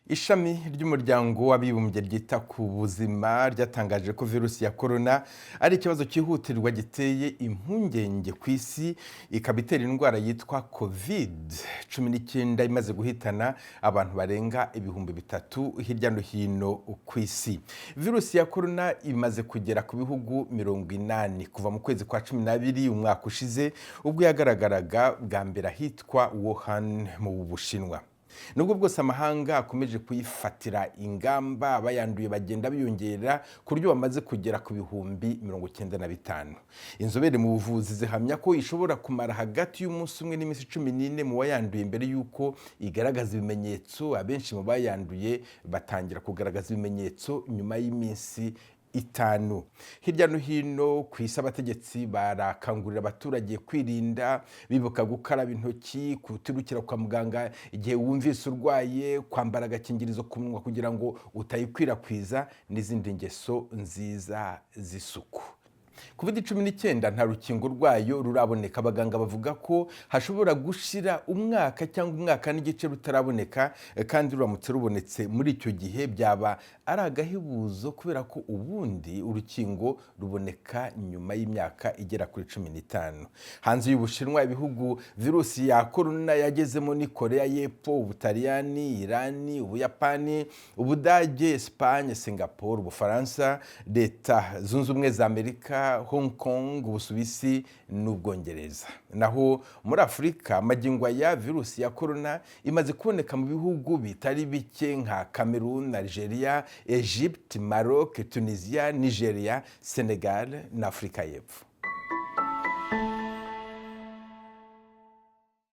Ishami ry'Umuryango w'Abibumbye ryita ku buzima ryatangaje ko virusi ya korona ari ikibazo cyihutirwa giteye impungenge ku isi, ikaba itera indwara yitwa COVID-19 imaze guhitana abantu barenga 3000 hirya no hino ku isi. Virusi ya korona imaze kugera ku bihugu 80 kuva mu kwezi kwa 12 umwaka ushize, ubwo yagaragaraga bwa mbere ahitwa Wuhan mu Bushinwa. Nubwo bwose amahanga akomeje kuyifatira ingamba, abayanduye bagenda biyongera ku buryo bamaze kugera ku 95,000. Inzobere mu buvuzi zihamya ko ishobora kumara hagati y'umunsi umwe n'iminsi 14 mu wayanduye mbere y'uko igaragaza ibimenyetso. Abenshi mu bayanduye batangira kugaragaza ibimenyetso nyuma y'iminsi 5. Hirya no hino ku isi, abategetsi barakangurira abaturage kwirinda, bibuka gukaraba intoki, kutirukira kwa muganga igihe wumvise urwaye, kwambara agakingirizo ku munwa kugira ngo utayikwirakwiza, n'izindi ngeso nziza z'isuku. COVID-19 nta rukingo rwayo ruraboneka. Abaganga bavuga ko hashobora gushira umwaka cyangwa umwaka n'igice rutaraboneka, kandi ruramutse rubonetse muri icyo gihe byaba ari agahebuzo, kubera ko ubundi urukingo ruboneka nyuma y'imyaka igera kuri 15. Hanze y'Ubushinwa, ibihugu virusi ya korona yagezemo ni Korea y'Epfo, Ubutaliyani, Irani, Ubuyapani, Ubudage, Esipanye, Singapore, Ubufaransa, Leta Zunze Ubumwe za Amerika, Hong Kong, Ubusuwisi n'Ubwongereza. Naho muri Afurika, magingo aya virusi ya korona imaze kuboneka mu bihugu bitari bike nka Cameroon, Algeria, Egypt, Maroc, Tunisia, Nigeria, Senegal na Afurika y'Epfo.